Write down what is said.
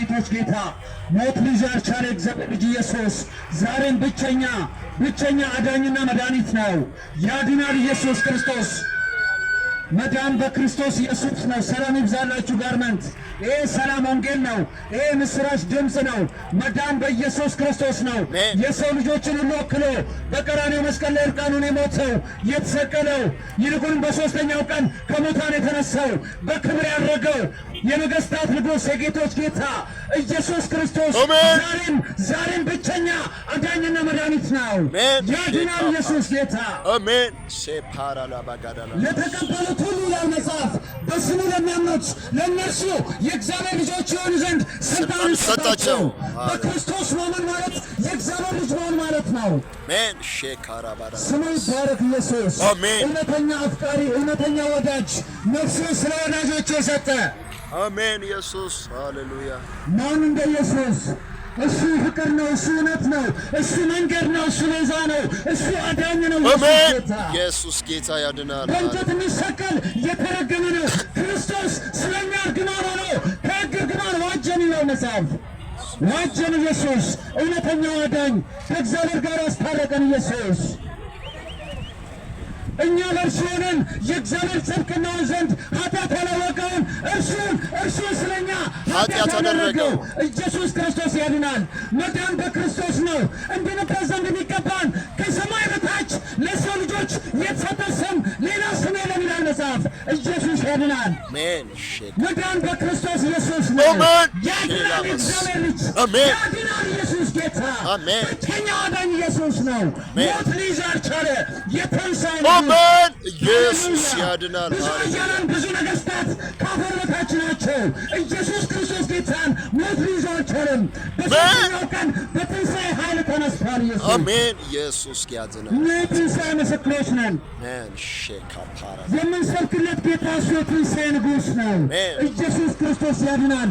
የጌቶች ጌታ፣ ሞት ሊይዘው ያልቻለ እግዚአብሔር ልጅ ኢየሱስ ዛሬም ብቸኛ ብቸኛ አዳኝና መድኃኒት ነው። ያድናል ኢየሱስ ክርስቶስ። መዳን በክርስቶስ ኢየሱስ ነው። ሰላም ይብዛላችሁ ጋርመንት። ይሄ ሰላም ወንጌል ነው። ይሄ ምስራች ድምፅ ነው። መዳን በኢየሱስ ክርስቶስ ነው። የሰው ልጆችን ሁሉ ወክሎ በቀራንዮ መስቀል ላይ እርቃኑን የሞተው፣ የተሰቀለው፣ ይልቁንም በሦስተኛው ቀን ከሙታን የተነሳው፣ በክብር ያረገው የነገሥታት ንጉሥ የጌቶች ጌታ ኢየሱስ ክርስቶስ ዛሬም ዛሬም ብቸኛ አዳኝና መድኃኒት ነው። ያድናል ኢየሱስ ጌታ። አሜን። ሴፓራላባጋዳላ። ለተቀበሉት ሁሉ ይላል መጽሐፍ፣ በስሙ ለሚያምኑት ለእነርሱ የእግዚአብሔር ልጆች የሆኑ ዘንድ ስልጣን ሰጣቸው። በክርስቶስ ማመን ማለት የእግዚአብሔር ልጅ መሆን ማለት ነው። አሜን። ሼካራባዳ። ስሙ ይባረክ ኢየሱስ። አሜን። እውነተኛ አፍቃሪ፣ እውነተኛ ወዳጅ፣ ነፍሱን ስለ ወዳጆቹ የሰጠ። አሜን። ኢየሱስ፣ ሃሌሉያ። ማን እንደ ኢየሱስ? እሱ ፍቅር ነው። እሱ እውነት ነው። እሱ መንገድ ነው። እሱ ቤዛ ነው። እሱ አዳኝ ነው። ኢየሱስ ጌታ። ኢየሱስ ጌታ ያድናል። በእንጨት የሚሰቀል የተረገመ ነው። ክርስቶስ ስለኛ እርግማን ሆኖ ከሕግ እርግማን ዋጀን ይላል መጽሐፍ። ዋጀን ኢየሱስ፣ እውነተኛው አዳኝ፣ ከእግዚአብሔር ጋር አስታረቀን ኢየሱስ። እኛ ለእርሱ ሆነን የእግዚአብሔር ጽድቅ እንሆን ዘንድ ኃጢአት ያላወቀውን እርሱን ስለኛ ኃጢአት አደረገው። ኢየሱስ ክርስቶስ ያድናል። መዳን በክርስቶስ ነው። እንድንበት ዘንድ የሚገባን ከሰማይ በታች ለሰው ልጆች የተሰጠ ስም ሌላ ስም የለም ይላል መጽሐፍ። ኢየሱስ ያድናል። አሜን። መዳን በክርስቶስ ኢየሱስ ነው። አሜን። ያድናል የእግዚአብሔር ልጅ። ያድናል ኢየሱስ ጌታ። ብቸኛው አዳኝ ኢየሱስ ነው። ሞት ሊይዝ አልቻለ። የትንሣኤ ንጉሥ። አሜን። ኢየሱስ ያድናል። ብዙ ኃያላን፣ ብዙ ነገሥታት ከአፈር በታች ናቸው። ኢየሱስ ክርስቶስ ጌታን ሞት ሊይዘው አልቻለም። በሦስተኛው ቀን በትንሣኤ ኃይል ተነስቷል ኢየሱስ። አሜን። ኢየሱስ ያድናል። እኛ የትንሣኤ ምስክሮች ነን። አሜን። ሼካፓራ። የምንሰብክለት ጌታ እሱ የትንሣኤ ንጉሥ ነው። ኢየሱስ ክርስቶስ ያድናል።